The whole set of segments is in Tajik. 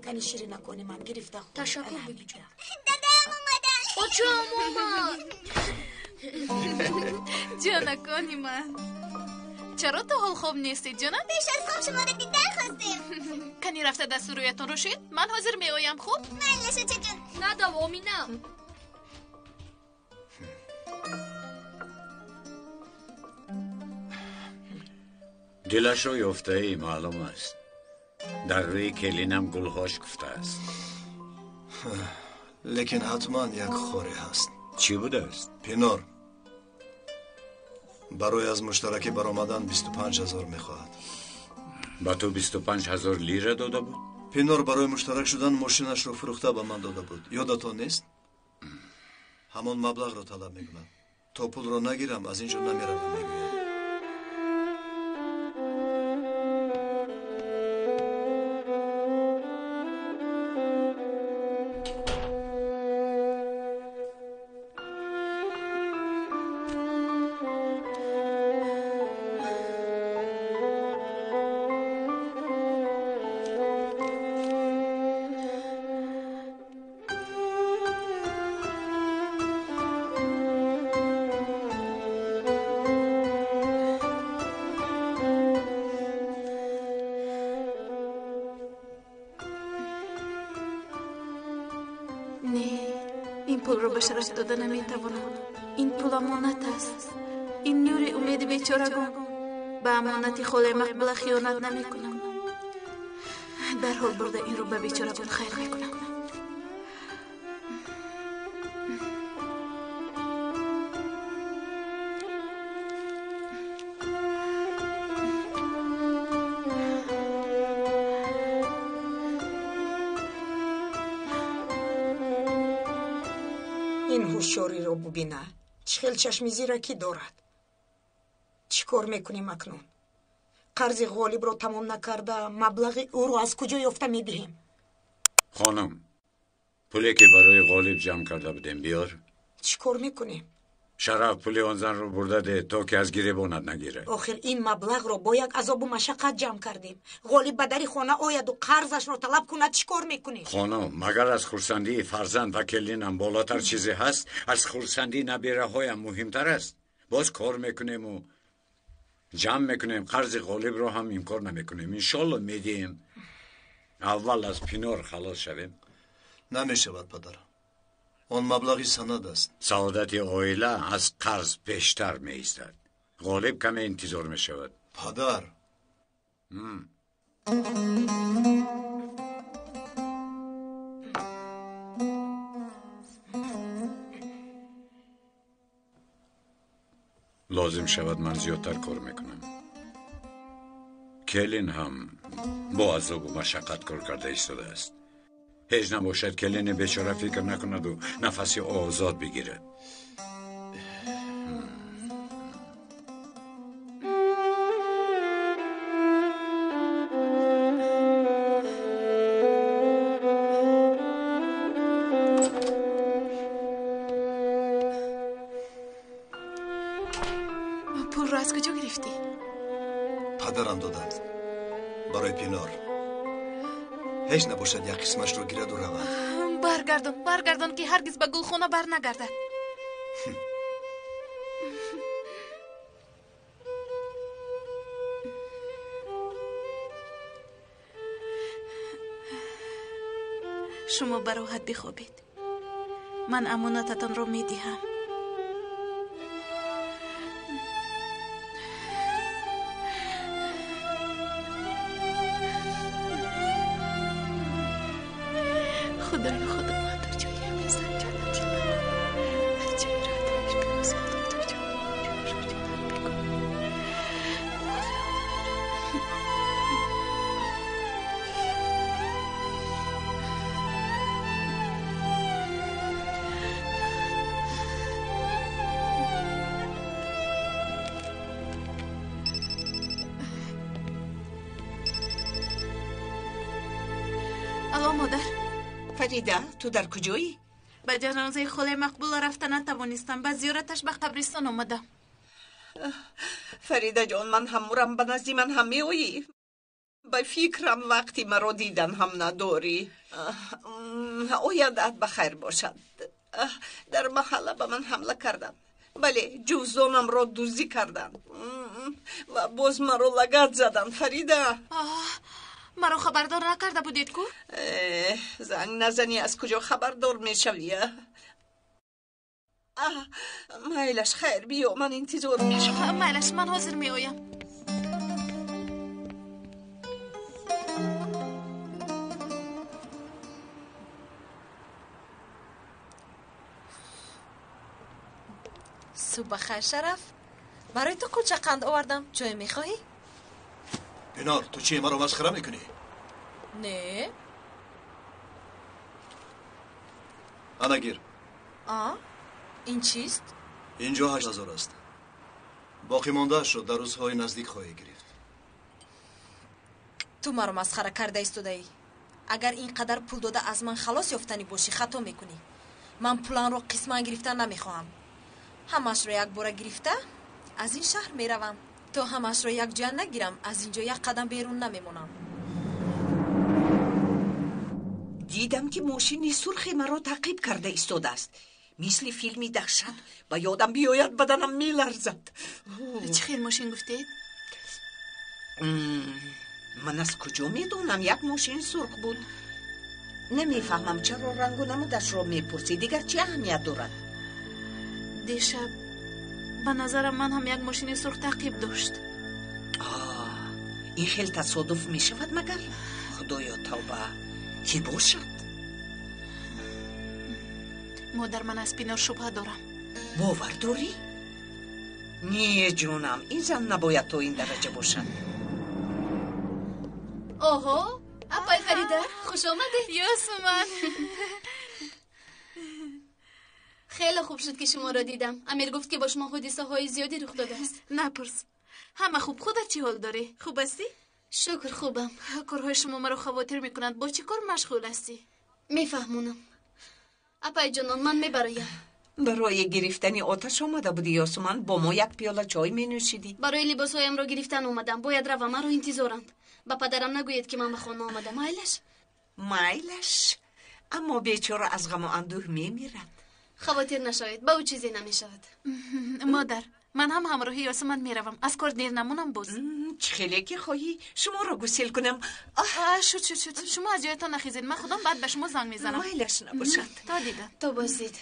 Кани ширинакони ман гирифта хӯр. Ташаккур, бибиҷон. Дадам омадан. Очам омад. Ҷонакони ман, чаро то ҳол хоб нестед, ҷонам? Пеш аз хоб шуморо дидан хостем. Кани рафта дасту рӯятонро шӯед, ман ҳозир меоям, хуб? Майлаш, очаҷон. Надав, Омина. Дилашро ёфтаӣ, маълум аст. Дар рӯи келинам гулҳо шукуфтааст. Лекин ҳатман як хоре ҳаст. Чӣ будааст? Пинор барои аз муштаракӣ баромадан 25 000 мехоҳад. Ба ту 25 000 лира дода буд? Пинор барои муштарак шудан мошинашро фурӯхта ба ман дода буд, ёдатон нест? Ҳамон маблағро талаб мекунад. То пулро нагирам, аз ин ҷо намеравам, мегӯяд. Не, ин пулро ба Шараф дода наметавонам. Ин пул амонат аст, ин нури умеди бечорагон. Ба амонати холаи Мақбула хиёнат намекунам. Дарҳол бурда инро ба бечорагон хайр мекунам. Ин ҳушёриро бубина, чӣ хел чашми зиракӣ дорад. Чӣ кор мекунем акнун? Қарзи Ғолибро тамом накарда, маблағи ӯро аз куҷо ёфта медиҳем? Хонум, пуле ки барои Ғолиб ҷамъ карда будем, биёр. Чӣ кор мекунем? Шараф, пули он занро бурда де, то ки аз гиребонат нагирад. Охир ин маблағро бо як азобу машаққат ҷамъ кардем. Ғолиб ба дари хона ояду қарзашро талаб кунад, чӣ кор мекунем? Хонум, магар аз хурсандии фарзанд ва келинам болотар чизе ҳаст? Аз хурсандии набираҳоям муҳимтар аст? Боз кор мекунему ҷамъ мекунем, қарзи Ғолибро ҳам инкор намекунем. Иншолло, медиҳем. Аввал аз Пинор халос шавем. Намешавад, падар, он маблағи санад аст. Саодати оила аз қарз пештар меистад. Ғолиб каме интизор мешавад. Падар. Лозим шавад, ман зиёдтар кор мекунам. Келин ҳам бо азобу машаққат кор карда истодааст. Ҳеҷ набошад, келини бечора фикр накунаду нафаси озод бигирад. Пулро аз куҷо гирифтӣ? Падарам доданд барои Пинор, ҳеҷ набошад, як қисмашро гираду равад. Баргардон, баргардон, ки ҳаргиз ба гулхона барнагардад. Шумо бароҳат бихобед, ман амонататонро медиҳам. Худои худованд, Алло, модар. Фарида, ту дар куҷоӣ? Ба ҷанозаи холаи Мақбула рафта натавонистам, ба зиёраташ ба қабристон омадам. Фаридаҷон, ман ҳам мурам, ба назди ман ҳам меоӣ. Ба фикрам вақти маро дидан ҳам надорӣ. Ояндаат ба хайр бошад. Дар маҳалла ба ман ҳамла карданд. Бале, ҷуздонамро дуздӣ карданд ва боз маро лагат заданд. Фарида, маро хабардор накарда будед ку? Занг назанӣ аз куҷо хабардор мешавӣ? Майлаш, хайр, биё, ман интизор мешавам. Майлаш, ман ҳозир меоям. Субҳ бахайр, Шараф. Барои ту кулча қанд овардам. Чой мехоҳӣ? Пинор, ту чи маро масхара мекунӣ? Не. Ана гир. Ин чист? Инҷо 8000 аст. Боқӣ мондаашро дар рӯзҳои наздик хоҳӣ гирифт. Ту маро масхара карда истодаӣ. Агар ин қадар пул дода аз ман халос ёфтанӣ бошӣ, хато мекунӣ. Ман пуланро қисман гирифтан намехоҳам. Ҳамаашро якбора гирифта аз ин шаҳр меравам. То ҳамаашро якҷоя нагирам, аз ин ҷо як қадам берун намемонам. Дидам, ки мошини сурхе маро таъқиб карда истодааст. Мисли филми даҳшат. Ба ёдам биёяд, баданам меларзад. Чӣ хел мошин гуфтед? Ман аз куҷо медонам? Як мошини сурх буд. Намефаҳмам, чаро рангу намудашро мепурсӣ. Дигар чӣ аҳамият дорад? Дишаб ба назарам ман ҳам як мошини сурх таъқиб дошт. Ин хел тасодуф мешавад магар? Худоё, тавба, кӣ бошад? Модар, ман аз Пинор шубҳа дорам. Бовар дорӣ? Не, ҷонам, ин зан набояд то ин дараҷа бошад. Оҳо, апай Фарида, хуш омадед. Ёсуман. Хеле хуб шуд, ки шуморо дидам. Амир гуфт, ки бо шумо ҳодисаҳои зиёде рух додааст. Напурс. Ҳама хуб. Худат чӣ ҳол дорӣ? Хуб ҳастӣ? Шукр, хубам. Корҳои шумо маро хавотир мекунанд. Бо чӣ кор машғул ҳастӣ? Мефаҳмонам. Апай ҷонон, ман мебароям. Барои гирифтани оташ омада будӣ, Ёсуман? Бо мо як пиёла чой менӯшидӣ. Барои либосҳоямро гирифтан омадам. Бояд равам, маро интизоранд. Ба падарам нагӯед, ки ман ба хона омадам. Майлаш? Майлаш, аммо бечора аз ғаму андӯҳ мемирад. Хавотир нашавед, ба ӯ чизе намешавад. Модар, ман ҳам ҳамроҳи Ёсуман меравам. Аз кор дер намонам боз. Чӣ хеле ки хоҳӣ, шуморо гусел кунам. Шуд, шуд, шуд. Шумо аз ҷоятон нахезед. Ман худам баъд ба шумо занг мезанам. Майлаш набошад. То дидан. То боздид.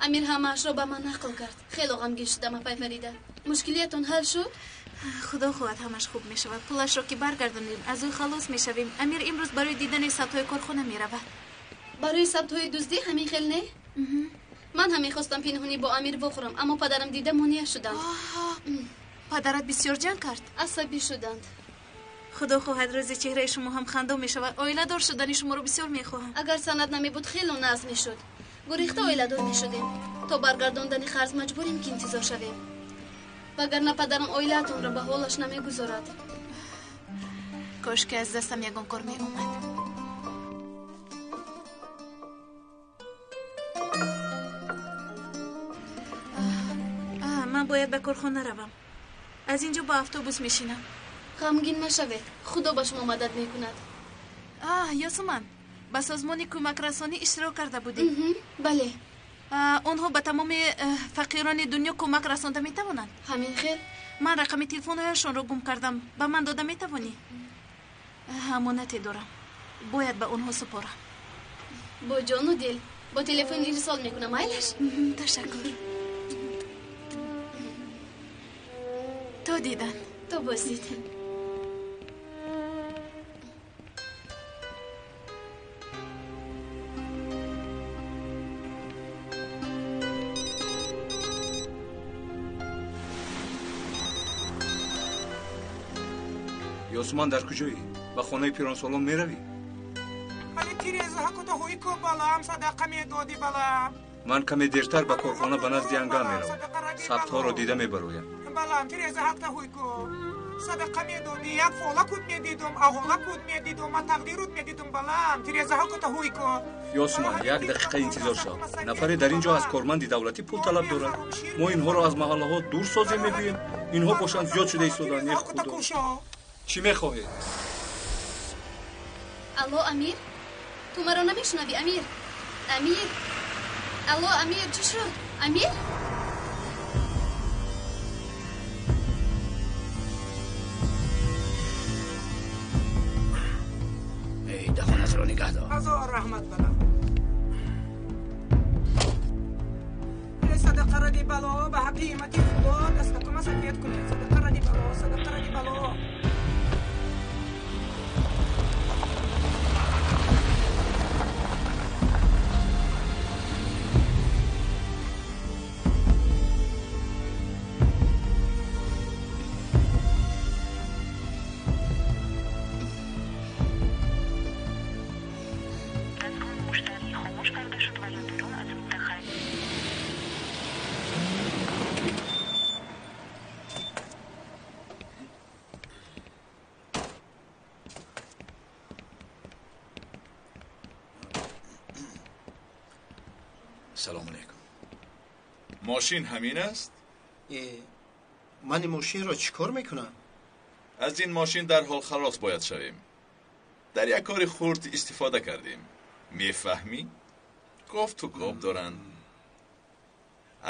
Амир ҳамаашро ба ман нақл кард. Хело ғамгин шудам, апай Фарида. Мушкилиятон ҳал шуд? Худо хоҳад, ҳамаш хуб мешавад. Пулашро ки баргардонем, аз ӯ халос мешавем. Амир имрӯз барои дидани сабтҳои корхона меравад. Барои сабтҳои дуздӣ ҳамин хел не? Ман ҳам мехостам пинҳонӣ бо Амир вохӯрам, аммо падарам дида монеа шуданд. Падарат бисёр ҷанг кард? Асабӣ шуданд. Худо хоҳад, рӯзи чеҳраи шумо ҳам хандон мешавад. Оиладор шудани шуморо бисёр мехоҳам. Агар санад намебуд, хело назм мешуд. Гурехта оиладор мешудем. То баргардондани қарз маҷбурем, ки интизор шавем. Вагарна падарам оилаатонро ба ҳолаш намегузорад. Кош ки аз дастам ягон кор меомад. Ман бояд ба корхона равам. Аз ин ҷо бо автобус мешинам. Ғамгин машавед, Худо ба шумо мадад мекунад. Ёсуман, ба созмони кӯмакрасонӣ иштирок карда будӣ? Бале. Онҳо ба тамоми фақирони дунё кӯмак расонда метавонанд? Ҳамин хел. Ман рақами телефонҳояшонро гум кардам. Ба ман дода метавонӣ? Амонате дорам, бояд ба онҳо супорам. Бо ҷону дил. Бо телефон ирсол мекунам, айлаш? Ташаккур. То дидан. То боздид. Ёсуман, дар куҷоӣ? Ба хонаи пиронсолон меравӣ? Али тирезаҳакута ҳуйко балам, садақа медодӣ балам. Ман каме дертар ба корхона ба назди ангам меравам. Сабтҳоро дида мебароям. Балам, тирезаҳакта ҳуйко. Садақа медодӣ, як фолакут медидум, аҳолакут медидум, ма тақдирут медидум, балам, тирезаҳо кута ҳуй ко. Ёсуман, як дақиқа интизор шав. Нафаре дар ин ҷо аз корманди давлатӣ пул талаб дорад. Мо инҳоро аз маҳаллаҳо дур созем мегӯем. Инҳо бошанд зиёд шуда истоданд. Е худо. Чӣ мехоҳед? Алло, Амир? Ту маро намешунавӣ, Амир? Амир? Алло, Амир, чӣ шуд? Амир? Даҳонатро нигаҳ дор. Ҳазор раҳмат балам. Садақа ради бало, ба ҳақимати худо дастакума сафед кунед. Садақа ради бало, садақа ради бало. Салом алейкум. Мошин ҳамин аст? Ман ин мошинро чӣ кор мекунам? Аз ин мошин дарҳол халос бояд шавем. Дар як кори хурд истифода кардем. Мефаҳмӣ? Кофту коб доранд.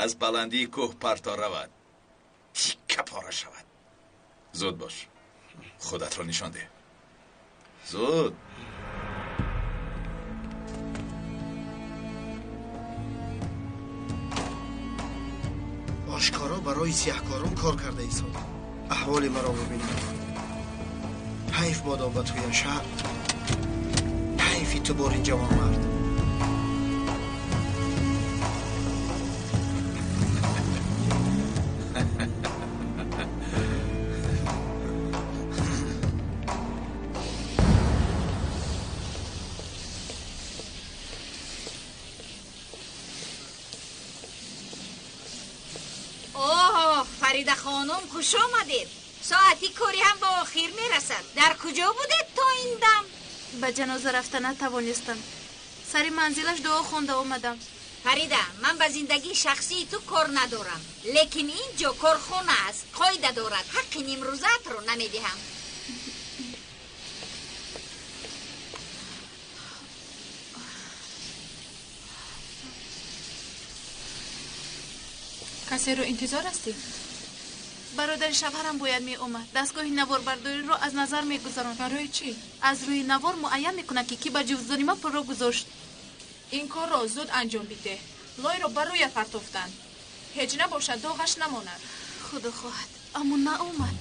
Аз баландии кӯҳ парто равад. Тикка пора шавад. Зуд бош. Худатро нишон деҳ. Зуд. Ошкоро барои сиёҳкорон кор карда истодам. Аҳволи маро бибинед. Ҳайф бодо ба туя шаҳр. Ҳайфи ту бор ин ҷавонмард. Фарида хонум, хуш омадед. Соати кори ҳам ба охир мерасад. Дар куҷо будед то ин дам? Ба ҷаноза рафта натавонистам. Сари манзилаш дуо хонда омадам. Фарида, ман ба зиндагии шахсии ту кор надорам. Лекин ин ҷо корхона аст, қоида дорад. Ҳаққи нимрӯзаатро намедиҳам. Касеро интизор ҳастӣ? Бародари шавҳарам бояд меомад. Дастгоҳи наворбардориро аз назар мегузаронд. Барои чӣ? Аз рӯи навор муайян мекунад, ки кӣ ба ҷуздони ман пулро гузошт. Ин корро зуд анҷом бидеҳ. Лойро ба рӯят партофтанд. Ҳеҷ набошад, доғаш намонад. Худо хоҳад, аммо наомад.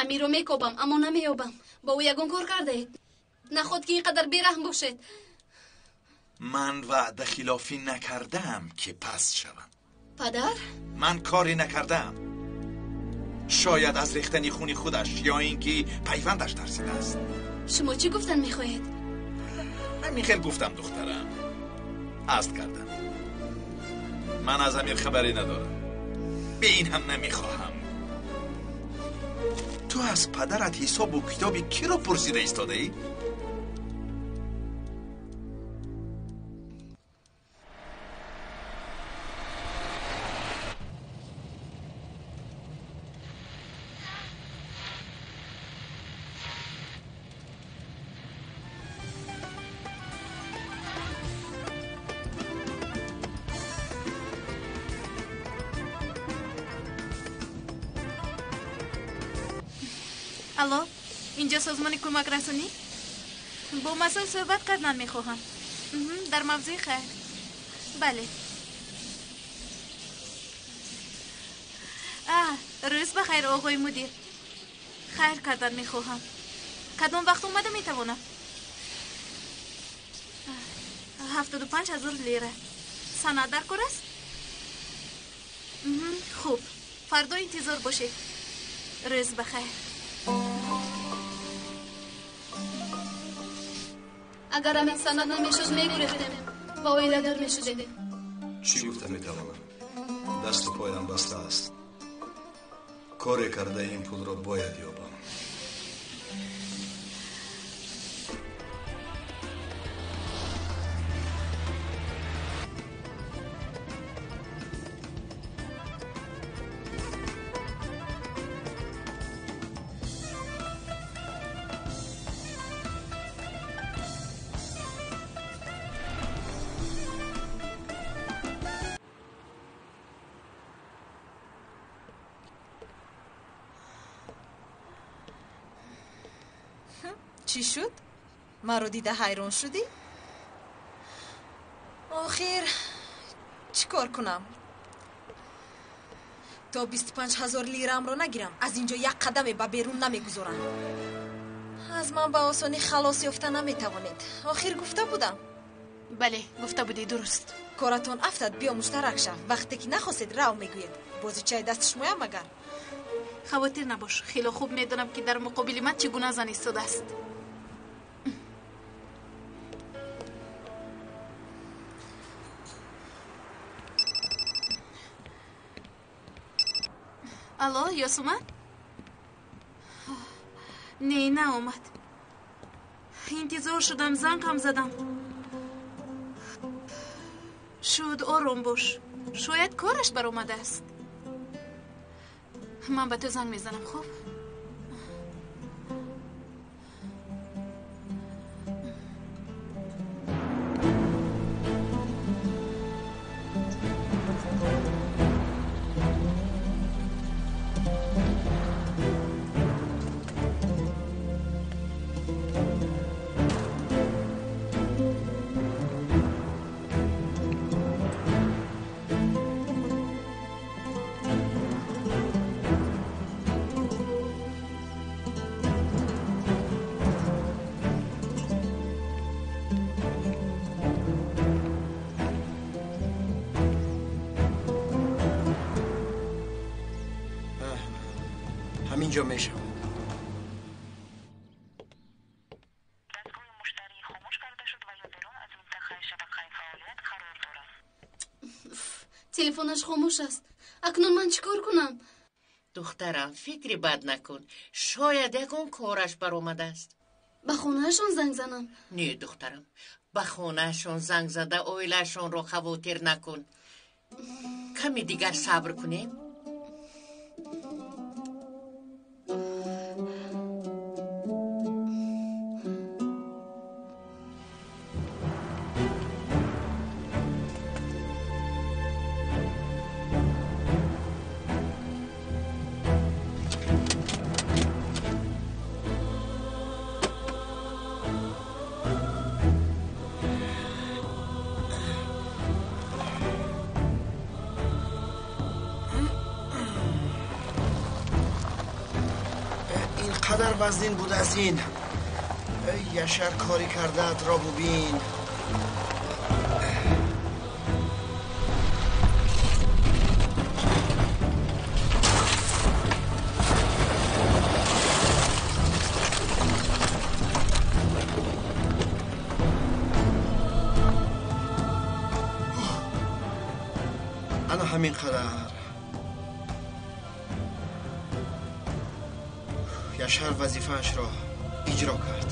Амирро мекобам, аммо намеёбам. Бо ӯ ягон кор кардаед? Наход ки ин қадар бераҳм бошед. Ман ваъда хилофӣ накардаам, ки пас шавам. Падар? Ман коре накардаам. Шояд аз рехтани хуни худаш ё ин ки пайвандаш тарсидааст. Шумо чӣ гуфтан мехоҳед? Ҳамин хел гуфтам, духтарам. Аст кардам. Ман аз Амир хабаре надорам. Бе ин ҳам намехоҳам. Ту аз падарат ҳисобу китоби киро пурсида истодаӣ? Алло, инҷо созмони кӯмакрасонӣ? Бо масъул суҳбат кардан мехоҳам. Дар мавзӯи хайр. Бале. Рӯз ба хайр, оғои мудир. Хайр кардан мехоҳам. Кадом вақт омада метавонам? 75 000 лира. Санад дар кор аст? Хуб, фардо интизор бошед. Рӯз бахайр. Агар ҳамин санад намешуд, мегурехтем ва оиладор мешудем. Чӣ гуфта метавонам? Дасту поям баста аст. Коре карда ин пулро бояд ёбам. Чӣ шуд? Маро дида ҳайрон шудӣ? Охир чӣ кор кунам? То 25 000 лирамро нагирам, аз инҷо як қадаме ба берун намегузорам. Аз ман ба осонӣ халос ёфта наметавонед. Охир гуфта будам. Бале, гуфта будӣ, дуруст. Коратон афтад, биё муштарак шав. Вақте ки нахостед, рав мегӯед. Бозичаи дасти шумоям магар? Хавотир набош, хело хуб медонам, ки дар муқобили ман чӣ гуна зан истодааст. Алло, Ёсуман? Не, наомад. Интизор шудам, зангам задам. Шуд, ором бош. Шояд кораш баромадааст. Ман ба ту занг мезанам, хуб? ҳаминҷо мешавад. Телефонаш хомӯш аст. Акнун ман чӣ кор кунам? Духтарам, фикри бад накун. Шояд ягон кораш баромадааст. Ба хонаашон занг занам? Не, духтарам, ба хонаашон занг зада оилаашонро хавотир накун. Ками дигар сабр кунем. Қадар вазнин буд аз ин. Эй Яшар, кори кардаатро бубин. Ана ҳамин қадар. Яшар вазифаашро иҷро кард.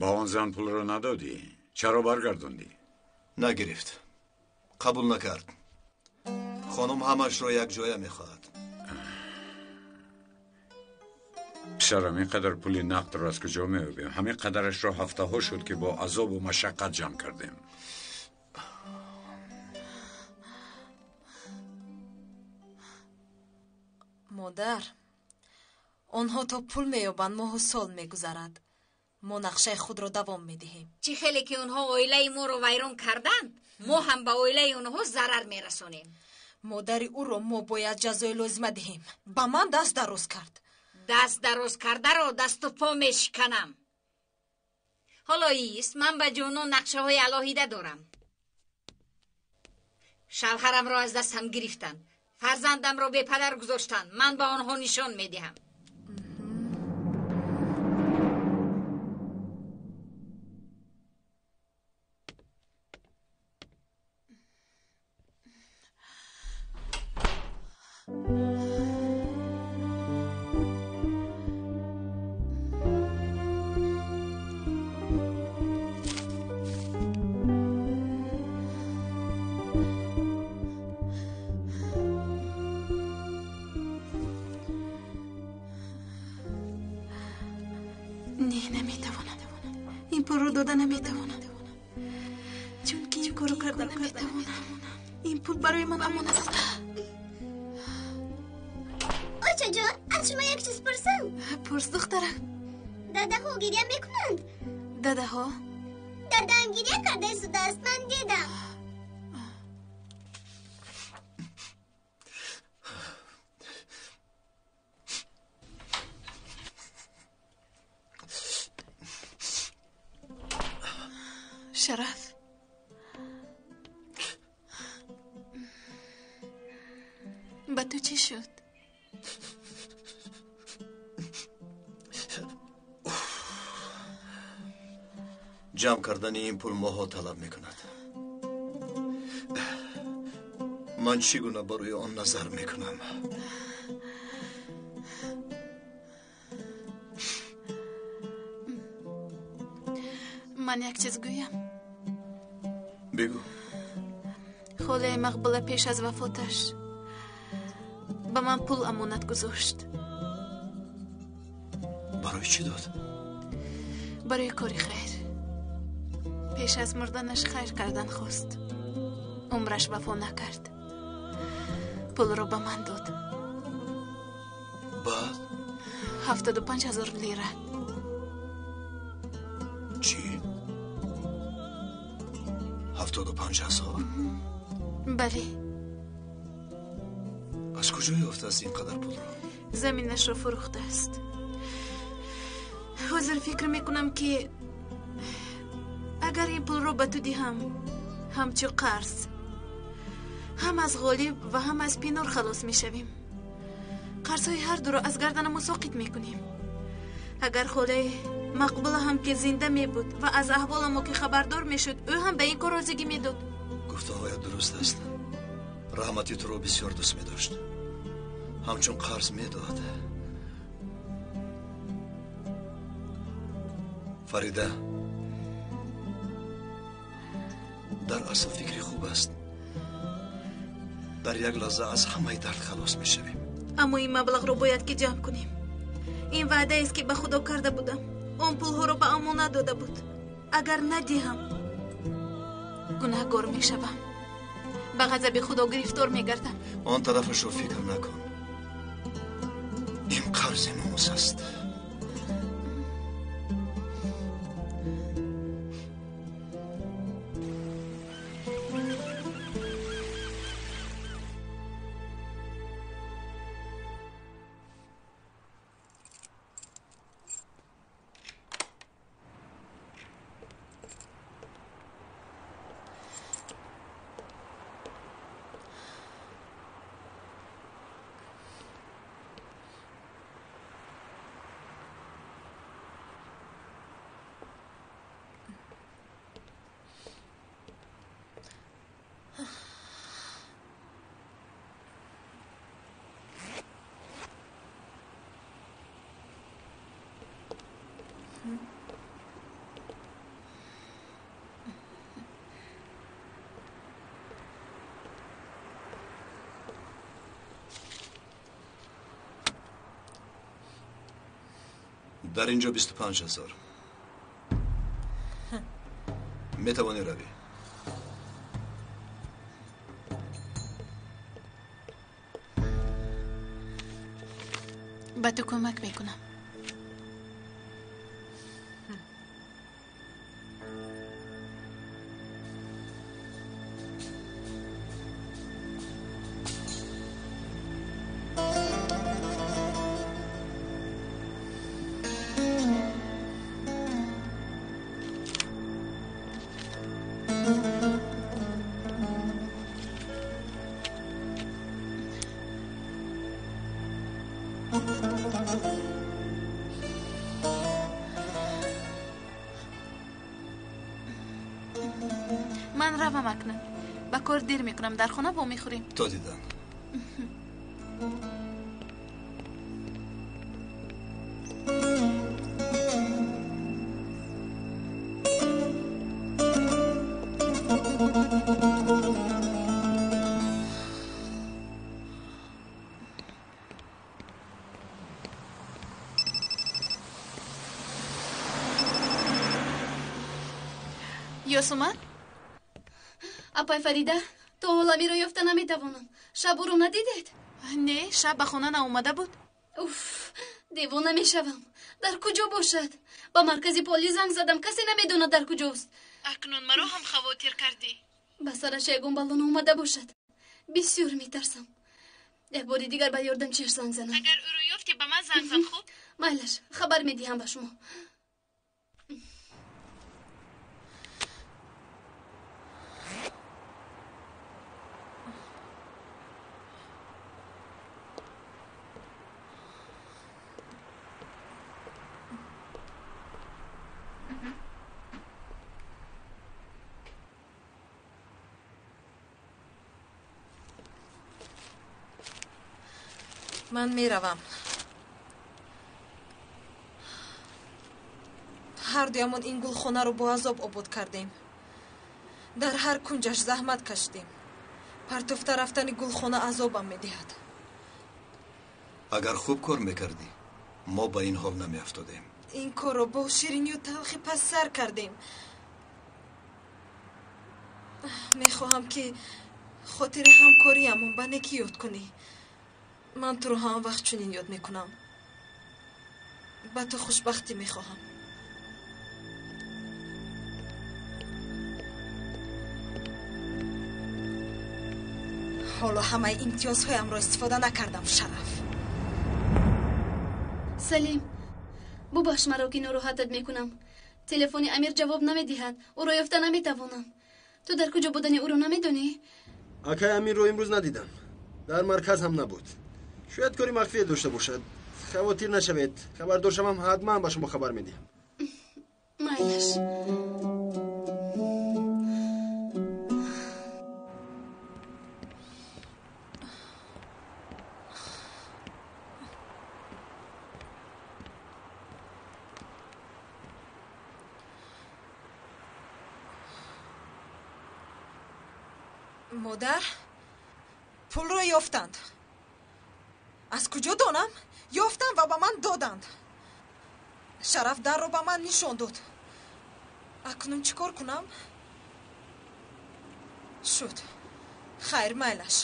Ба он зан пулро надодӣ? Чаро баргардондӣ? Нагирифт. Қабул накард. Хонум ҳамашро якҷоя мехоҳад. Писарам, ин қадар пули нақдро аз куҷо меёбем? Ҳамин қадарашро ҳафтаҳо шуд, ки бо азобу машаққат ҷамъ кардем. Модар, онҳо то пул меёбанд, моҳу сол мегузарад. Мо нақшаи худро давом медиҳем. Чӣ хеле ки онҳо оилаи моро вайрон карданд, мо ҳам ба оилаи онҳо зарар мерасонем. Модари ӯро мо бояд ҷазои лозима диҳем. Ба ман даст дароз кард. Даст дароз кардаро дасту по мешиканам. Ҳоло ист, ман ба ҷонон нақшаҳои алоҳида дорам. Шавҳарамро аз дастам гирифтанд, фарзандамро бепадар гузоштанд. Ман ба онҳо нишон медиҳам. Не, наметавонам. Ин пулро дода наметавонам. Чунки ин корро карда наметавонам. Ин пул барои ман амонат аст. Очаҷон, аз шумо як чиз пурсам? Пурс, духтарам. Дадаҳо гиря мекунанд? Дадаҳо? Дадаам гиря карда истодааст, ман дидам. Шараф, ба ту чӣ шуд? Ҷамъ кардани ин пул моҳҳо талаб мекунад. Ман чӣ гуна ба рӯи он назар мекунам? Ман як чиз гӯям. Бигӯ. Холаи Мақбула пеш аз вафоташ ба ман пул амонат гузошт. Барои чӣ дод? Барои кори хайр. Пеш аз мурданаш хайр кардан хост. Умраш вафо накард. Пулро ба ман дод. Баъд? 75 000 лира. Чӣ? 75 000? Бале. Аз куҷо ёфтааст ин қадар пулро? Заминашро фурӯхтааст. Ҳозир фикр мекунам, ки агар ин пулро ба ту диҳам, ҳамчун қарз, ҳам аз Ғолиб ва ҳам аз Пинор халос мешавем. Қарзҳои ҳар дуро аз гарданамо соқит мекунем. Агар холаи Мақбула ҳам ки зинда мебуд ва аз аҳволамо ки хабардор мешуд, ӯ ҳам ба ин кор розигӣ медод. Гуфтаҳоят дуруст аст. Раҳматӣ туро бисёр дӯст медошт. Ҳамчун қарз медод. Фарида, дар асл фикри хуб аст. Дар як лаҳза аз ҳамаи дард халос мешавем. Аммо ин маблағро бояд ки ҷамъ кунем. Ин ваъдаест, ки ба Худо карда будам. Он пулҳоро ба амонат дода буд. Агар надиҳам, гунаҳгор мешавам, ба ғазаби Худо гирифтор мегардам. Он тарафашро фикр накун. Ин қарзи номус аст. Дар ин ҷо 25 000. Метавонӣ равӣ. Ба ту кӯмак мекунам. Ман равам акнун. Ба кор дер мекунам, дар хона вомехӯрем. То дидан. Ёсуман? Апай Фарида, то ҳол Амирро ёфта наметавонам. Шаб ӯро надидед? Не, шаб ба хона наомада буд. Уф, девона мешавам. Дар куҷо бошад? Ба маркази полис занг задам, касе намедонад дар куҷост. Акнун маро ҳам хавотир кардӣ. Ба сараш ягон бало наомада бошад. Бисёр метарсам. Як бори дигар ба ёрдамчиаш занг занам. Агар ӯро ёфтӣ, ба ман занг зан, хуб? Майлаш, хабар медиҳам ба шумо. Ман меравам. Ҳардуямон ин гулхонаро бо азоб обод кардем. Дар ҳар кунҷаш заҳмат кашидем. Партофта рафтани гулхона азобам медиҳад. Агар хуб кор мекардӣ, мо ба ин ҳол намеафтодем. Ин корро бо ширинию талхӣ пас сар кардем. Мехоҳам, ки хотири ҳамкориямон ба некӣ ёд кунӣ. Ман туро ҳам вақт чунин ёд мекунам. Ба ту хушбахтӣ мехоҳам. Ҳоло ҳамаи имтиёзҳоямро истифода накардам, Шараф. Салим, бубахш маро, ки нороҳатат мекунам. Телефони Амир ҷавоб намедиҳад. Ӯро ёфта наметавонам. Ту дар куҷо будани ӯро намедонӣ? Акай Амирро имрӯз надидам. Дар марказ ҳам набуд. Шояд кори махфие дошта бошад. Хавотир нашавед. Хабардор шавам, ҳатман ба шумо хабар медиҳам. Майлаш. Модар, пулро ёфтанд. Аз куҷо донам? Ёфтанд ва ба ман доданд. Шараф дарро ба ман нишон дод. Акнун чӣ кор кунам? Шуд. Хайр, майлаш.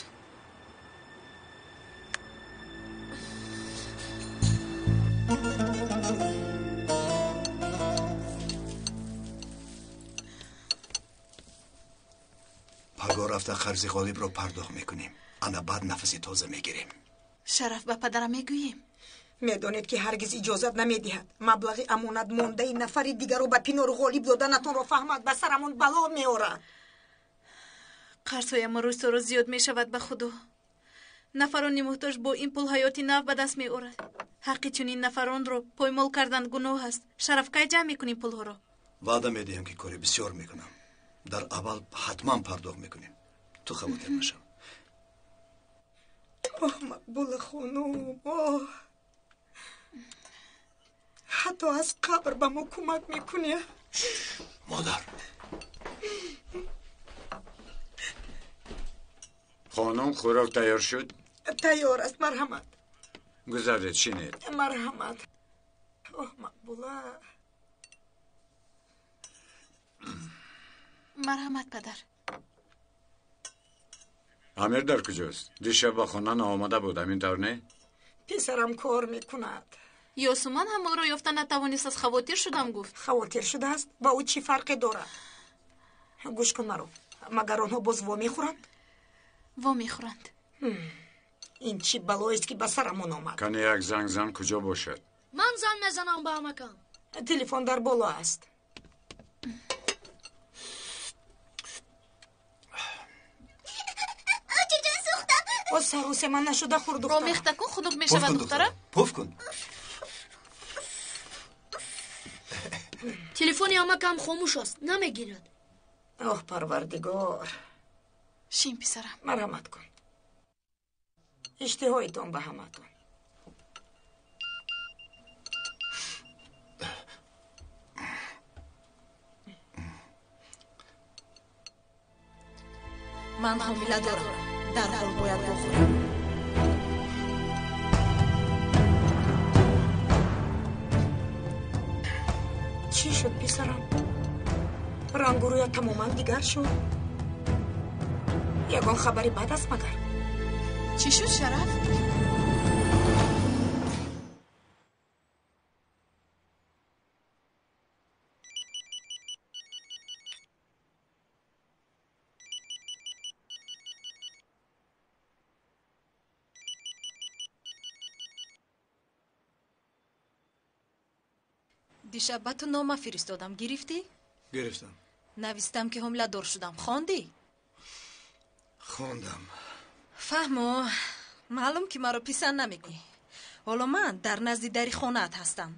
Паго рафта қарзи Ғолибро пардохт мекунем. Ана баъд нафаси тоза мегирем. Шараф, ба падарам мегӯем. Медонед, ки ҳаргиз иҷозат намедиҳад. Маблағи амонат мондаи нафари дигарро ба Пинору Ғолиб доданатонро фаҳмад, ба сарамон бало меорад. Қарзҳоямон рӯз то рӯз зиёд мешавад, ба худо. Нафарони муҳтоҷ бо ин пул ҳаёти нав ба даст меорад. Ҳаққи чунин нафаронро поймол кардан гуноҳ аст. Шараф, кай ҷамъ мекунем пулҳоро? Ваъда медиҳам, ки кори бисёр мекунам. Дар аввал ҳатман пардохт мекунем. Ту хавотир нашав. Оҳ, Мақбула хонум, оҳ, ҳатто аз қабр ба мо кӯмак мекунӣ. Модар. Хонум, хӯрок тайёр шуд? Тайёр аст, марҳамат. Гузаред, шинед. Марҳамат. Оҳ, Мақбула. Мақбула. Марҳамат, падар. Амир дар куҷост? Дишаб ба хона наомада буд, ҳамин тавр не? Писарам кор мекунад. Ёсуман ҳам ӯро ёфта натавонист, аз хавотир шудам, гуфт. Хавотир шудааст? Ба ӯ чӣ фарқе дорад? Гӯш кун маро. Магар онҳо боз во мехӯранд? Во мехӯранд. Ин чӣ балоест, ки ба сарамон омад? Кане як занг зан, куҷо бошад? Ман занг мезанам ба амакам. Телефон дар боло аст. Боз сарусема нашуда хӯр, духтарам. Ромехта кун, хунук мешавад, духтарам. Пуф кун. Телефони амакам хомӯш аст, намегирад. Оҳ, Парвардигор. Шин, писарам. Марҳамат кун. Иштиҳоитон ба ҳаматон. Ман ҳомила дорам. Дарҳол бояд бохӯрам. Чӣ шуд, писарам? Рангу рӯят тамоман дигар шуд. Ягон хабари бад аст магар? Чӣ шуд, Шараф? Дишаб ба ту нома фиристодам, гирифтӣ? Гирифтам. Навистам, ки ҳомиладор шудам. Хондӣ? Хондам. Фаҳмо, маълум, ки маро писанд намекунӣ. Ҳоло ман дар назди дари хонаат ҳастам.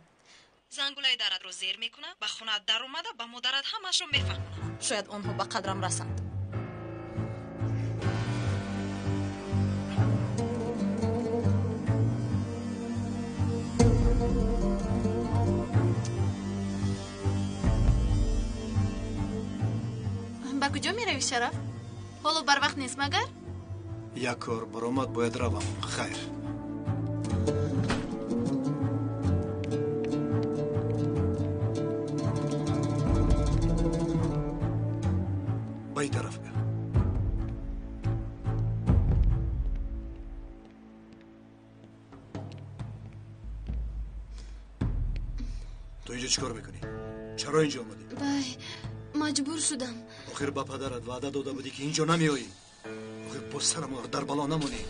Зангулаи даратро зер мекунам, ба хонаат даромада ба модарат ҳамаашро мефаҳмонам. Шояд онҳо ба қадрам расанд. Ба куҷо меравӣ, Шараф? Ҳоло барвақт нест магар? Як кор баромад, бояд равам. Хайр. Ба ин тараф биё. Ту инҷо чӣ кор мекунӣ? Чаро инҷо омадӣ? Вай, маҷбур шудам. Охир ба падарат ваъда дода будӣ, ки инҷо намеоӣ. Охир боз сарамонро дар бало намонӣ.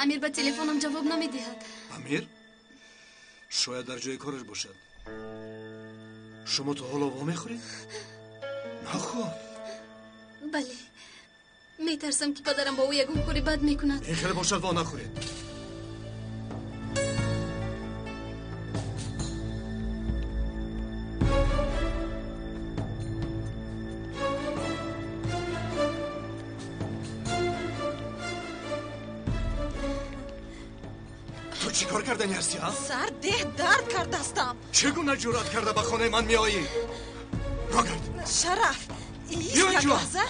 Амир ба телефонам ҷавоб намедиҳад. Амир? Шояд дар ҷои кораш бошад. Шумо то ҳоло во мехӯред? Нахӯр. Бале. Метарсам, ки падарам ба ӯ ягон кори бад мекунад. Ин хеле бошад, во нахӯред. Чӣ кор кардани ҳастӣ, ҳа? Сар деҳ дард кардастам. Чӣ гуна ҷуръат карда ба хонаи ман меоӣ? Рогард. Шараф, як лаҳза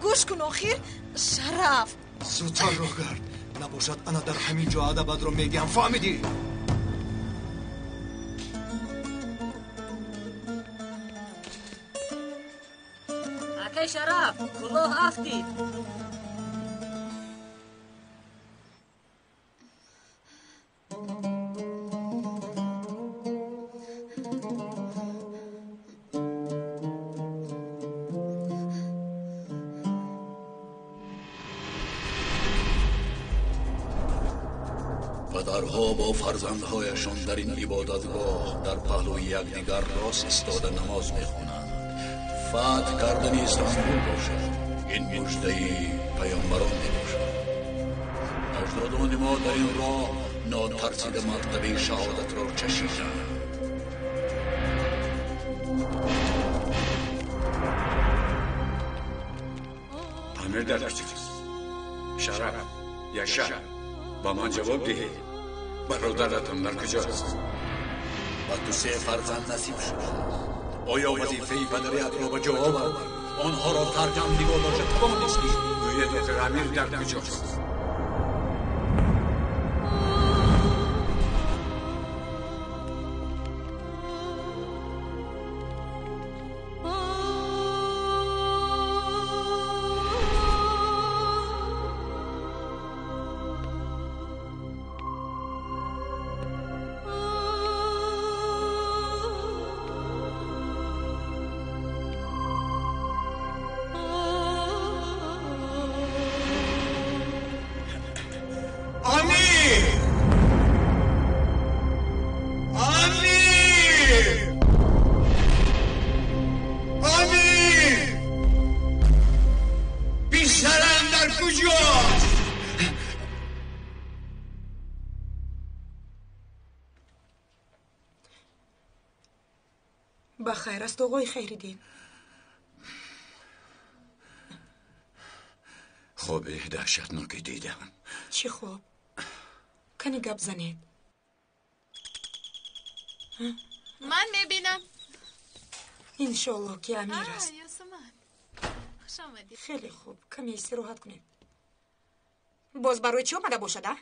гӯш кун охир. Шараф. Зудтар рогард. Набошад ана дар ҳамин ҷо адабатро мегиҳам, фаҳмидӣ? Акай Шараф, кулоҳ афтид. Падарҳо бо фарзандҳояшон дар ин ибодатгоҳ дар паҳлӯи якдигар рост истода намоз мехонанд. Фатҳ кардани Истанбул бошад, ин муждаи паёмбарон мебошад. Аҷдодони мо дар ин роҳ нотарсида мартабаи шаҳодатро чашиданд. Амир дар куҷост? Шараф, Яшар, ба ман ҷавоб диҳед. Бародаратон дар куҷост? Ба ту се фарзанд насиб шуд. Оё вазифаи падариятро ба ҷо овардӣ? Онҳоро таркам нигоҳ дошта тавонистӣ? Гӯед охир, Амир дар куҷост? Ба хайр аст, оғои Хайриддин. Хоби даҳшатноке дидам. Чӣ хоб? Кани гап занед. Ман мебинам. Иншоаллоҳ ки Амир аст. Ёсуман, хуш омадӣ. Хеле хуб, каме истироҳат кунед. Боз барои чӣ омада бошад, а?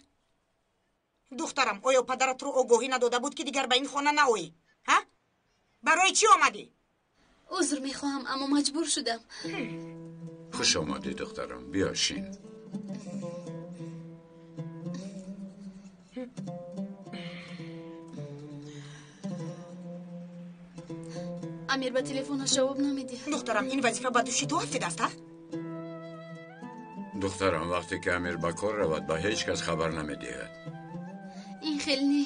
Духтарам, оё падаратро огоҳӣ надода буд, ки дигар ба ин хона наоӣ? Ҳа? Барои чӣ омадӣ? Узр мехоҳам, аммо маҷбур шудам. Хуш омадӣ, духтарам, биё шин. Амир ба телефонаш ҷавоб намедиҳад. Духтарам, ин вазифа ба души ту афтидааст, а? Духтарам, вақте ки Амир ба кор равад, ба ҳеҷ кас хабар намедиҳад. Ин хел не.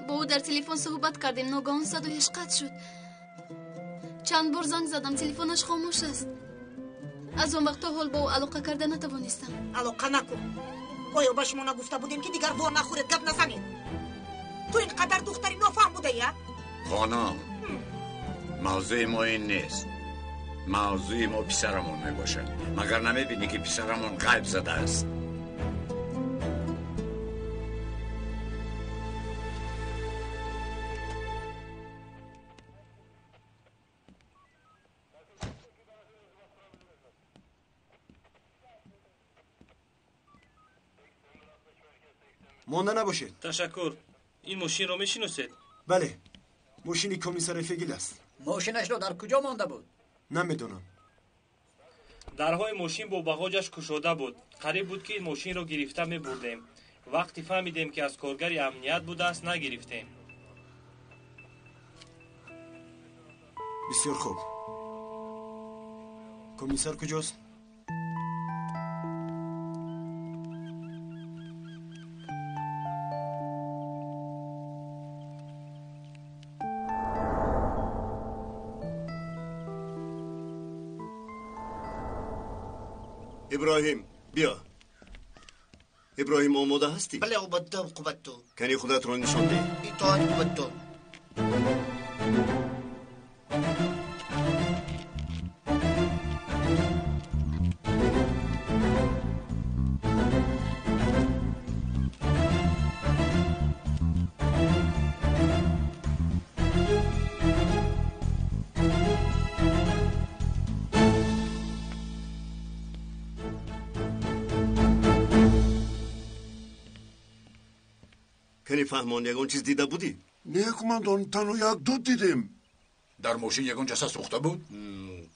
Бо ӯ дар телефон суҳбат кардем, ногаҳон садояш қатъ шуд. Чанд бор занг задам, телефонаш хомӯш аст. Аз он вақт то ҳол бо ӯ алоқа карда натавонистам. Алоқа накун. Оё ба шумо нагуфта будем, ки дигар во нахӯред, гап назанед? Ту ин қадар духтари нофаҳм будаӣ, а? Хонум, мавзӯи мо ин нест. Мавзӯи мо писарамон мебошад. Магар намебинӣ, ки писарамон ғайб задааст? Монда набошед. Ташаккур. Ин мошинро мешиносед? Бале, мошини комиссари Фегил аст. Мошинашро дар куҷо монда буд? Намедонам. Дарҳои мошин бо бағоҷаш кушода буд. Қариб буд, ки мошинро гирифта мебурдем. Вақте фаҳмидем, ки аз коргари амният будааст, нагирифтем. Бисёр хуб. Комиссар куҷост? Иброҳим, биё. Иброҳим, омода ҳастӣ? Бале, омодаам, қувваттон. Кани худатро нишон деҳ. Итоат, қувваттон. Кани фаҳмон, ягон чиз дида будӣ? Не, кумандон, танҳо як дуд дидем. Дар мошин ягон ҷасад сӯхта буд?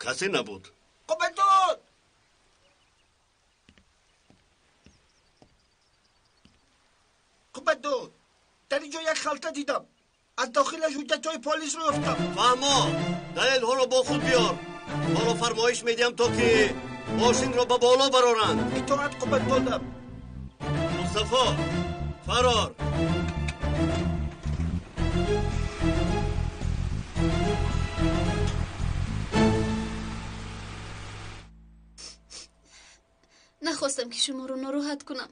Касе набуд. Қумандон! Қумандон, дар ин ҷо як халта дидам. Аз дохилаш ҳуҷҷатҳои полисро ёфтам. Фаҳмо, далелҳоро бо худ биёр. Ҳоло фармоиш медиҳам, то ки мошинро ба боло бароранд. Итоат, қумандонам. Мустафо, фарор. Нахостам, ки шуморо нороҳат кунам.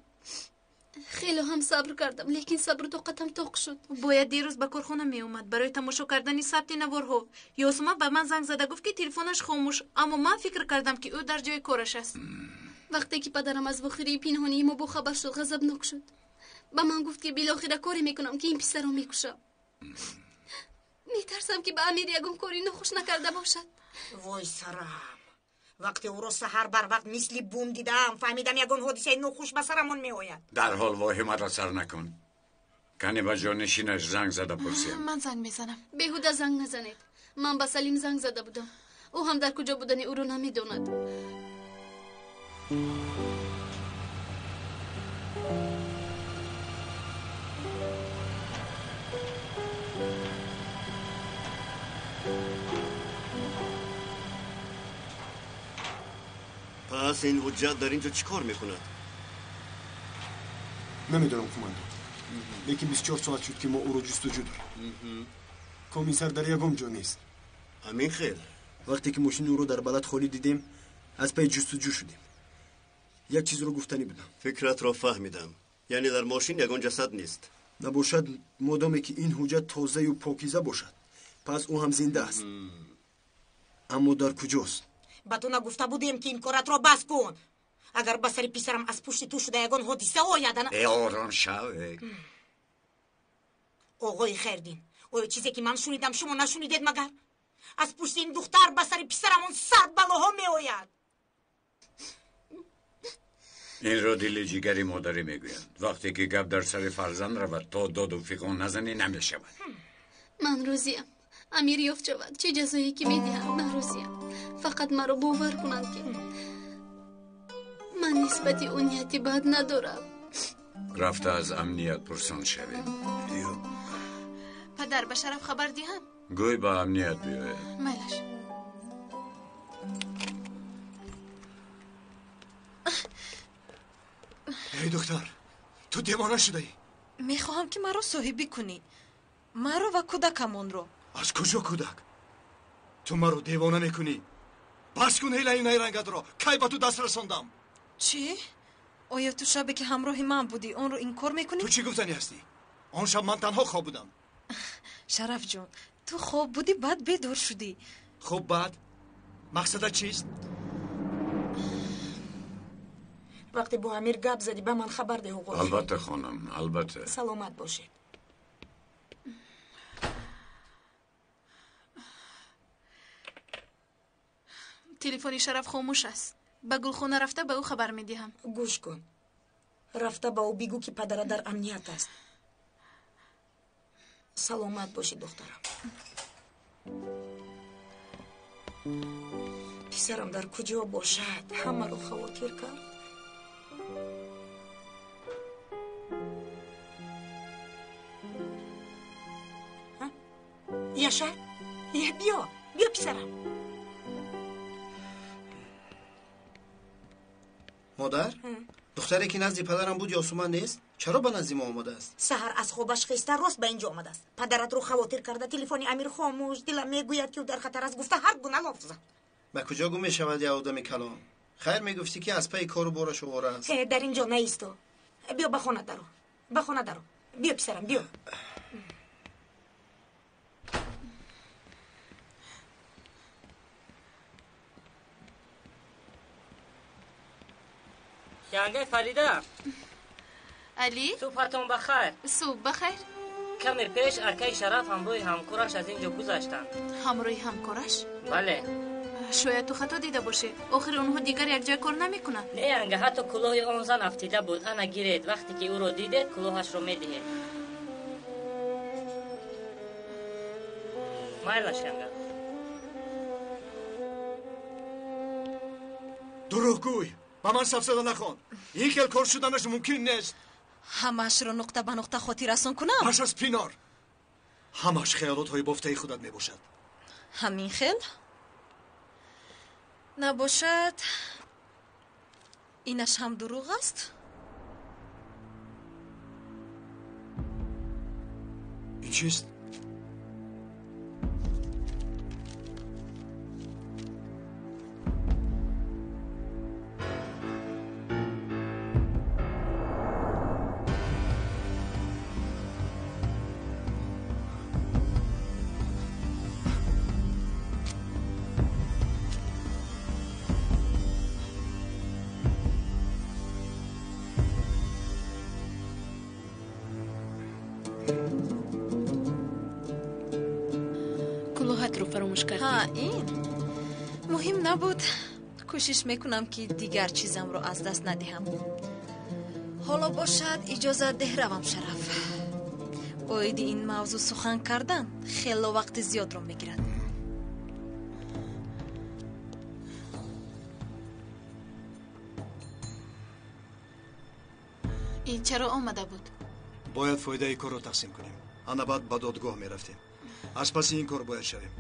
Хеле ҳам сабр кардам, лекин сабру тоқатам тоқ шуд. Бояд дирӯз ба корхона меомад барои тамошо кардани сабти наворҳо. Ёсуман ба ман занг зада гуфт, ки телефонаш хомӯш, аммо ман фикр кардам, ки ӯ дар ҷои кораш аст. Вақте ки падарам аз вохӯрии пинҳонии мо бохабар шуд, ғазабнок шуд. Ба ман гуфт, ки билохира коре мекунам, ки ин писарро мекушам. Метарсам, ки ба Амир ягон кори нохуш накарда бошад. Вой сарам! Вақте ӯро саҳар барвақт мисли бум дидам, фаҳмидам ягон ҳодисаи нохуш ба сарамон меояд. Дарҳол воҳимаро сар накун. Кани ба ҷонишинаш занг зада пурсем. Ман занг мезанам. Беҳуда занг назанед. Ман ба Салим занг зада будам. Ӯ ҳам дар куҷо будани ӯро намедонад. Пас ин ҳуҷҷат дар ин ҷо чӣ кор мекунад? Намедонам, кумандон, лекин 24 соат шуд, ки мо ӯро ҷустуҷӯ дорем. Комиссар дар ягон ҷо нест. Ҳамин хел? Вақте ки мошини ӯро дар балад холӣ дидем, аз пай ҷустуҷӯ шудем. Як чизро гуфтанӣ будам. Фикратро фаҳмидам. Яъне дар мошин ягон ҷасад нест? Набошад, модоме ки ин ҳуҷҷат тозаю покиза бошад, Пас ӯ ҳам зинда аст. Аммо дар куҷост? Ба ту нагуфта будем, ки ин коратро бас кун. Агар ба сари писарам аз пушти ту шуда ягон ҳодиса ояд, ана. Э, ором шав. Оғои Хайрдин, оё чизе ки ман шунидам, шумо нашунидед магар? Аз пушти ин духтар ба сари писарамон 100 балоҳо меояд. Инро дили ҷигари модарӣ мегӯянд. Вақте ки гап дар сари фарзанд равад, то доду фиғон назанӣ намешавад. Ман розиям. Амир ёфт шавад, чӣ ҷазое ки медиҳанд, ман розиям. Фақат маро бовар кунанд, ки ман нисбати ӯ нияти бад надорам. Рафта аз амният пурсон шавем. Падар, ба Шараф хабар диҳам? Гӯй ба амният биёяд. Майлаш. Эй духтар, ту девона шудаӣ. Мехоҳам, ки маро соҳибӣ кунӣ, маро ва кӯдакамонро. Аз куҷо кӯдак? Ту маро девона мекунӣ. Бас кун ҳилаю найрангатро. Кай ба ту даст расондам? Чӣ? Оё ту шабе ки ҳамроҳи ман будӣ, онро инкор мекунӣ? Ту чӣ гуфтанӣ ҳастӣ? Он шаб ман танҳо хоб будам. Шарафҷон, ту хоб будӣ, баъд бедор шудӣ. Хуб, баъд мақсадат чист? Вақте бо Амир гап задӣ, ба ман хабар деҳ, оғои. Албатта, хонам, албатта. Саломат бошед. Телефони Шараф хомӯш аст. Ба гулхона рафта ба ӯ хабар медиҳам. Гӯш кун, рафта ба ӯ бигӯ, ки падара дар амният аст. Саломат бошӣ, духтарам. Писарам дар куҷо бошад? Ҳамаро хавотир кард. Яшар, биё, биё, писарам. Модар, духтаре ки назди падарам буд Ёсуман нест? Чаро ба назди мо омадааст? Саҳар аз хобаш хеста рост ба инҷо омадааст. Падаратро хавотир карда, телефони Амир хомӯш, дилам мегӯяд, ки ӯ дар хатар аст, гуфта ҳар гуна лоф зад. Ба куҷо гум мешавад як одами калон? Хайр, мегуфтӣ, ки аз пайи кору бораш овора аст. Дар инҷо наисто. Биё ба хона даро, ба хона даро. Биё, писарам, биё. Янгаи Фарида. Али? Субҳатон ба хайр. Субҳ ба хайр. Каме пеш акаи Шараф ҳамроҳи ҳамкораш аз ин ҷо гузаштанд. Ҳамроҳи ҳамкораш? Бале. Шояд ту хато дида бошӣ. Охир онҳо дигар якҷоя кор намекунанд. Не, янга, ҳатто кӯлоҳи он зан афтида буд. Ана гиред, вақте ки ӯро дидед, кӯлоҳашро медиҳед. Майлаш, янга. Дурӯғгӯй! Ба ман сафсада нахон. Ин хел кор шуданаш мумкин нест. Ҳамаашро нуқта ба нуқта хотиррасон кунам? Пас аз пинор. Ҳамааш хаёлотҳои бофтаи худат мебошад. Ҳамин хел? Набошад, инаш ҳам дурӯғ аст? Ин чист? Кӯлоҳатро фаромӯш кардӣ. Ҳа, ин муҳим набуд. Кӯшиш мекунам, ки дигар чизамро аз даст надиҳам. Ҳоло бошад, иҷозат деҳ равам, Шараф. Оиди ин мавзӯъ сухан кардан хело вақти зиёдро мегирад. Ин чаро омада буд? Бояд фоидаи корро тақсим кунем. Ана баъд ба додгоҳ мерафтем. Аз паси ин кор бояд шавем.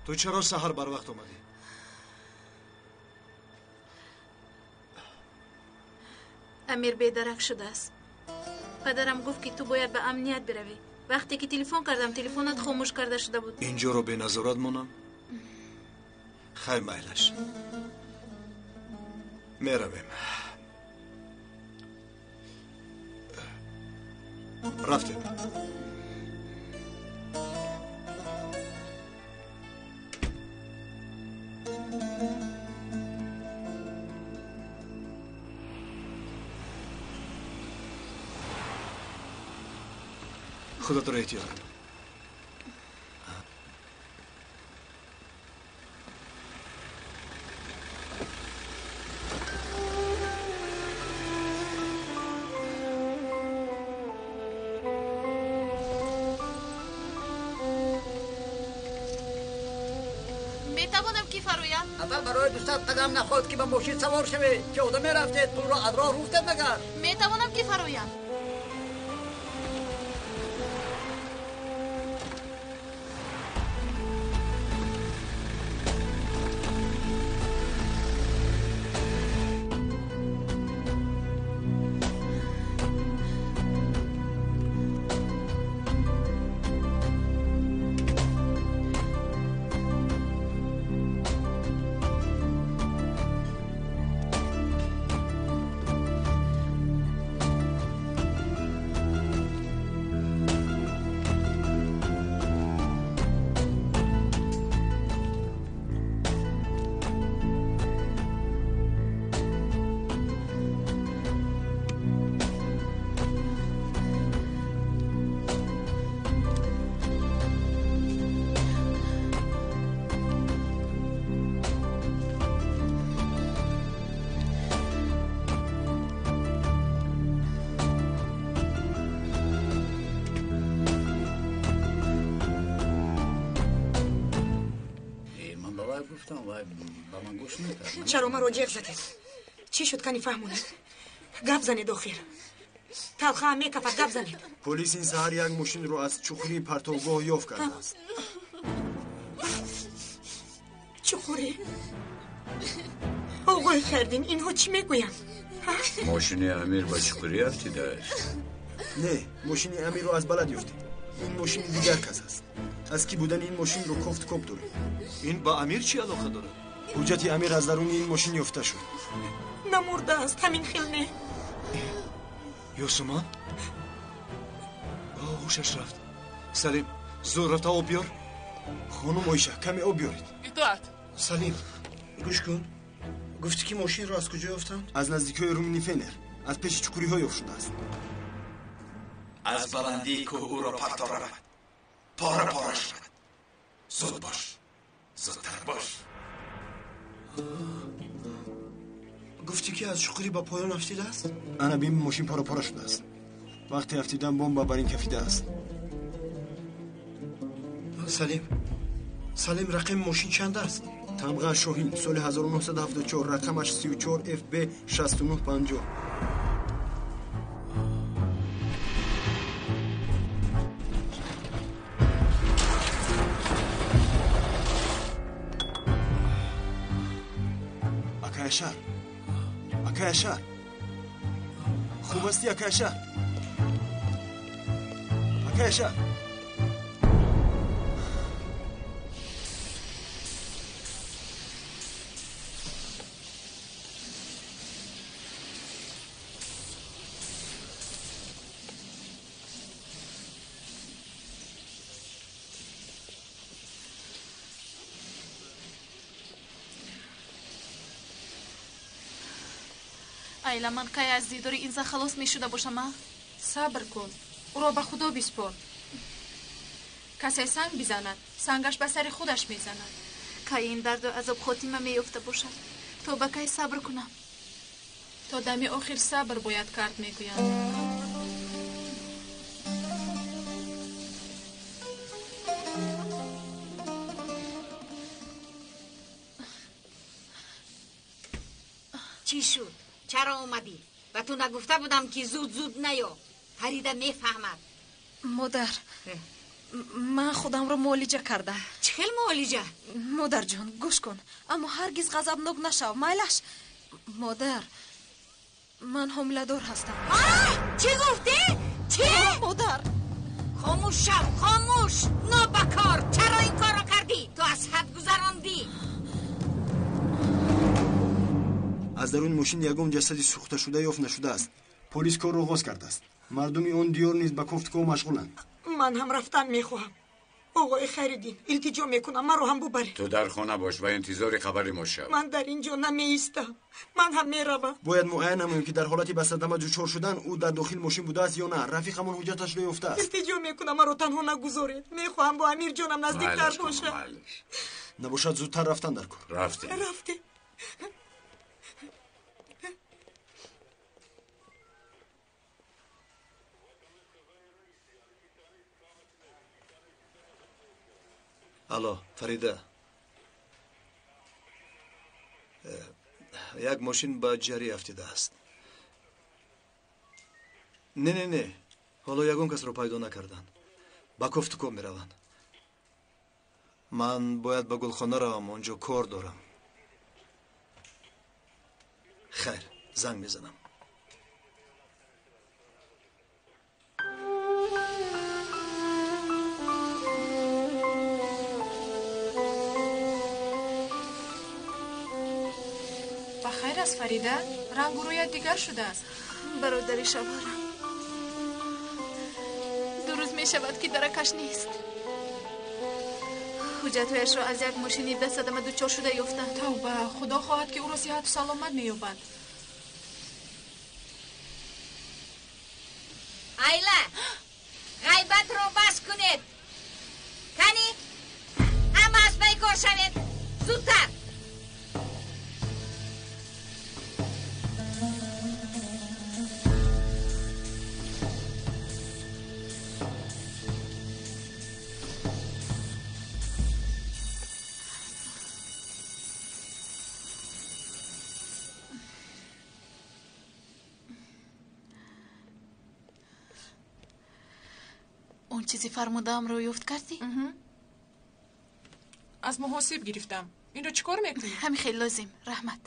Ту чаро саҳар барвақт омадӣ? Амир бедарак шудааст. Падарам гуфт, ки ту бояд ба амният биравӣ. Вақте ки телефон кардам, телефонат хомӯш карда шуда буд. Инҷоро беназорат монам? Хайр, майлаш, меравем. Рафтем. Худатро эҳтиёт кун. Метавонам ки фароям? Аввал барои 200 қадам наход ки ба мошин савор шавед. Пиёда мерафтед, пулро аз роҳ руфтед магар? Метавонам ки фароям? Чаро маро ҷеғ задед? Чӣ шуд, кани фаҳмонед? Гап занед охир. Талхаам мекафад, гап занед. Полис ин саҳар як мошинро аз чуқурии партовгоҳ ёфт кардааст. Чуқурӣ? Оғои Хайрдин, инҳо чӣ мегӯянд? Мошини Амир ба чуқурӣ афтидааст? Не, мошини Амирро аз балад ёфтем. Ин мошини дигар кас аст. Аз кӣ будани ин мошинро кофту коб дорем. Ин ба Амир чӣ алоқа дорад? Ҳуҷҷати Амир аз даруни ин мошин ёфта шуд. Намурдааст, ҳамин хел не? Ёсуман? Ҳушаш рафт. Салим, зуд рафта об биёр. Хонум Оиша, каме об биёред. Итоат. Салим, гӯш кун. Гуфтӣ ки мошинро аз куҷо ёфтанд? Аз наздикиҳои Румини Фенер, аз пеши чуқуриҳо ёфт шудааст. Аз баландии кӯҳ ӯро парто равад. Пора пора шавад. Зуд бош. Зудтар бош. Гуфтӣ ки аз чуқурӣ ба поён афтидааст? Ана бин, мошин пора пора шудааст. Вақте афтидан бомба бар ин кафидааст. Салим, Салим, рақами мошин чанд аст? Тамға Шоҳин, соли 1974, рақамаш 34 FB 6950. Акай Ашар, Акай Ашар, хуб ҳастӣ, Акай Ашар? Акай Ашар. Айла, ман кай аз дидори ин зан халос мешуда бошам, а? Сабр кун, ӯро ба Худо биспор. Касе санг бизанад, сангаш ба сари худаш мезанад. Кай ин дарду азоб хотима меёфта бошад? То ба кай сабр кунам? То дами охир сабр бояд кард, мегӯянд. Чӣ шуд? Чаро омадӣ? Ба ту нагуфта будам ки зуд зуд наё. Фарида мефаҳмад. Модар, ман худамро муолиҷа кардам. Чӣ хел муолиҷа? Модарҷон, гӯш кун, аммо ҳаргиз ғазабнок нашав, майлаш. Модар, ман ҳомиладор ҳастам. Чӣ гуфтӣ? Чӣ? Модар! Хомӯш шав, хомӯш! Нобакор! Чаро ин корро кардӣ? Ту аз ҳад гузарондӣ. Аз даруни мошин ягон ҷасади сӯхташуда ёфт нашудааст. Полис корро оғоз кардааст. Мардуми он диёр низ ба кофтуков машғуланд. Ман ҳам рафтан мехоҳам. Оғои Хайриддин, илтиҷо мекунам, маро ҳам бубаред. Ту дар хона бош ва интизори хабари мо шав. Ман дар ин ҷо намеистам. Ман ҳам меравам. Бояд муайян намоем, ки дар ҳолати ба садама дучор шудан ӯ дар дохил мошин будааст ё на. Рафиқамон ҳуҷҷаташро ёфтааст. Илтиҷо мекунам, маро танҳо нагузоред. Мехоҳам бо Амирҷонам наздиктар бошам. Набошад, зудтар рафтан дар кор. Рафтем. Рафтем. Алло, Фарида. Як мошин ба ҷарӣ афтидааст. Не, не, не. Ҳоло ягон касро пайдо накарданд. Ба кофтукоб мераванд. Ман бояд ба гулхона равам, он ҷо кор дорам. Хайр, занг мезанам. Ба хайр аст, Фарида? Рангу рӯят дигар шудааст. Бародари шавҳарам. 2 рӯз мешавад, ки даракаш нест. Ҳуҷҷатҳояшро аз як мошини ба садама дучор шуда ёфтанд. Тавба, Худо хоҳад, ки ӯро сиҳату саломат меёбад. Айла, ғайбатро бас кунед. Кани, ҳама аз пай кор шавед. Зудтар. Он чизи фармудаамро ёфт кардӣ? Аз муҳосиб гирифтам. Инро чӣ кор мекунӣ? Ҳамин хел лозим. Раҳмат.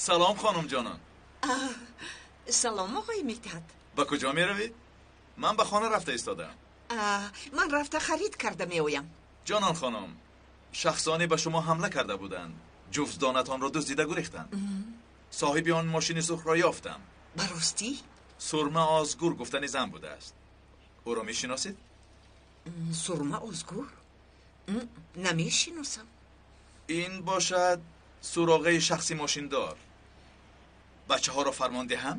Салом, хонум ҷонон. Салом, оғои Мидҳат. Ба куҷо меравед? Ман ба хона рафта истодаам. Ман рафта харид карда меоям. Ҷонон хонум, шахсоне ба шумо ҳамла карда буданд. Ҷуфтдонатонро дуздида гурехтанд. Соҳиби он мошини сурхро ёфтам. Ба ростӣ? Сурма Озгур гуфтани зан будааст. Ӯро мешиносед? Сурма Озгур? Намешиносам. Ин бошад суроғаи шахси мошиндор. Бачаҳоро фармон диҳам?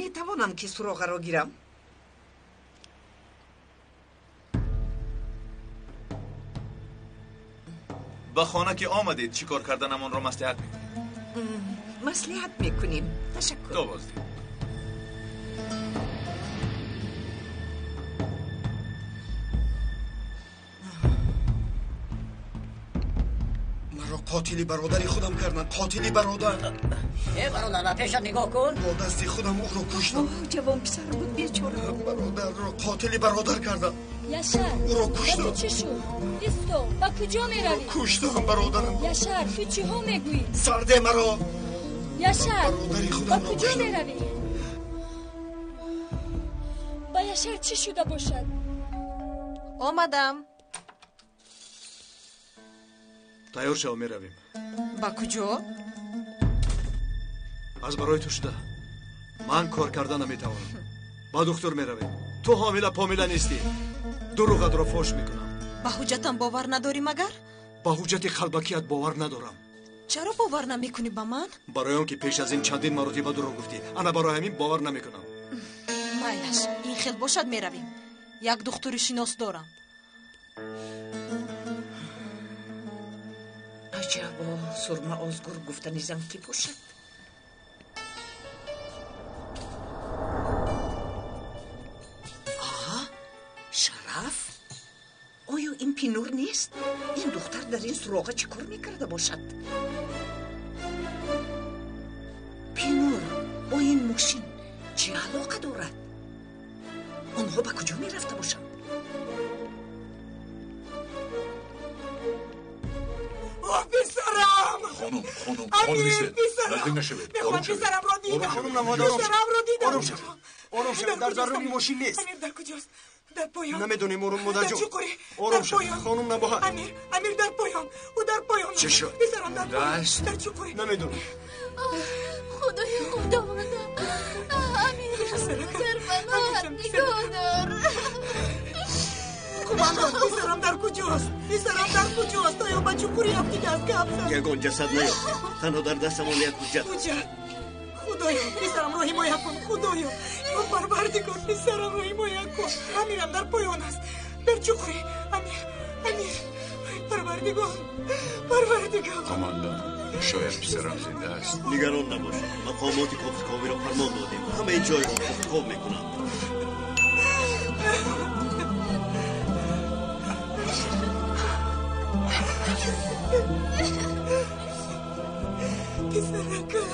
Метавонам, ки суроғаро гирам? Ба хона ки омадед, чӣ кор карданамонро маслиҳат мекунем? Маслиҳат мекунем. Ташаккур. То боздид. Маро қотили бародари худам карданд. Қотили бародар. Э, бародар, ба пешат нигоҳ кун. Бо дасти худам ӯро куштам. Ҷавон писар буд бечора. Бародарро қотили бародар кардам. Яшар, ӯро куштам. Ба ту чӣ шуд? Исто, ба куҷо меравӣ? Куштам бародарам. Яшар, ту чиҳо мегӯӣ? Сарде маро. Яшар, бародари ба худамро куҷо куштам. меравӣ? Ба Яшар чӣ шуда бошад? Омадам. Тайёр шав, меравем. Ба куҷо? Аз барои ту шуда. Ман кор карда наметавонам. Ба духтур меравем. Ту ҳомила помила нестӣ. Дурӯғатро фош мекунам. Ба ҳуҷҷатам бовар надорӣ магар? Ба ҳуҷҷати қалбакият бовар надорам. Чаро бовар намекунӣ ба ман? Барои он ки пеш аз ин чандин маротиба дурӯғ гуфтӣ. Ана барои ҳамин бовар намекунам. Майлаш, ин хел бошад меравем. Як духтури шинос дорам. Аҷабо, Сурма Озгур гуфтани зан кӣ бошад? Ин духтар дар ин суроға чӣ кор мекарда бошад? Пинур бо ин мошин чӣ алоқа дорад? Онҳо ба куҷо мерафта бошанд? О, писарам! Хонум, хонум, хонум, истед. Наздик нашавед. Мехоҳам писарамро дидам. Хонум Навоҳат, ором Писарамро дидам. Ором шавед. Ором шавед, дар даруни мошин нест. Амир дар куҷост? Дар поён. Намедонем, ором модарҷон. Дар чуқурӣ. Ором Дар шавед, поён. хонум Набоҳат. Амир, Амир дар поён. Ӯ дар поён. Чӣ шуд? Писарам дар поён. Мурдааст? Дар чуқурӣ. Намедонам. Худои худованда, Амир, дар паноҳат нигоҳ дор. Кумандон, писарам дар куҷост? Писарам дар куҷост? Оё ба чуқурӣ афтидааст? Гап зан. Ягон ҷасад наёфтем. Танҳо дар дастамон як ҳуҷҷат. Ҳуҷҷат. Худоё, писарамро ҳимоя кун. Худоё, ё Парвардигор, писарамро ҳимоя кун. Амирам дар поён аст. Дар чуқурӣ. Амир, Амир. Парвардигор, Парвардигор. Командан, шояд писарам зинда аст. Нигарон набошед. Мақомоти кофтуковиро фармон додем. Ҳамаи ҷойро кофтуков мекунанд. Писаракам.